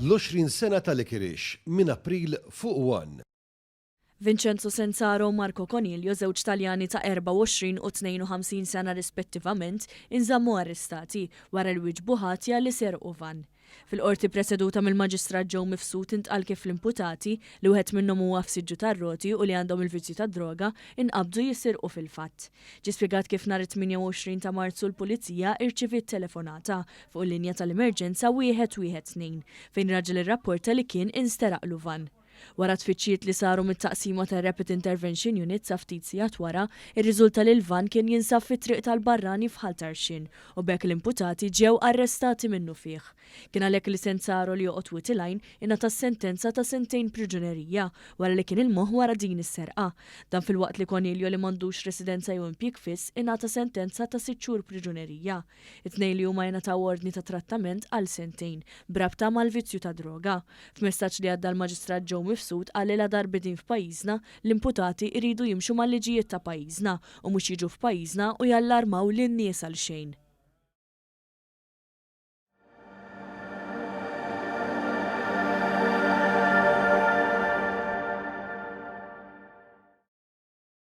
L-20 sena ta' Licorice minn April fuq One. Vincenzo Senzaro u Marco Coniglio, żewġ Taljani ta' 24 u 52 sena rispettivament, inżammu arrestati wara li wieġbu ħatja li serqu vann. Fil-Qorti preseduta mill-Maġistrat Joe Mifsud intqal kif l-imputati, li wieħed minnhom huwa f'siġġu tar-roti u li għandhom il-vizzju tad-droga, inqabdu jisirqu fil-fatt. Ġie spjegat kif nhar it-28 ta' Marzu l-Pulizija irċiviet telefonata fuq il-linja tal-emerġenza 112 fejn raġel irrapporta li kien insteraqlu vann. Wara tfittxijiet li saru mit-taqsima tar-Rapid Intervention Unit sa ftit sigħat wara, irriżulta li l-vann kien jinsab fit-Triq tal-Barrani f'Ħal Tarxien u b'hekk l-imputati ġew arrestati minnufih. Kien għalhekk li Senzaro li joqgħod Wied il-Għajn ingħata s-sentenza ta' sentejn priġunerija wara li kien il-moħħ wara din is-serqa. Dan filwaqt li Coniglio li m'għandux residenza jew impjieg fiss ingħata sentenza ta' sitt xhur priġunerija. It-tnejn li huma jingħataw ordni ta' trattament għal sentejn b'rabta mal-vizzju tad-droga. F'messaġġ li għadda l-Maġistrat Joe Mifsud qal li ladarba din f'pajjiżna, l-imputati jridu jimxu mal-liġijiet ta' pajjiżna u mhux jiġu f'pajjiżna u jallarmaw lin-nies għal xejn.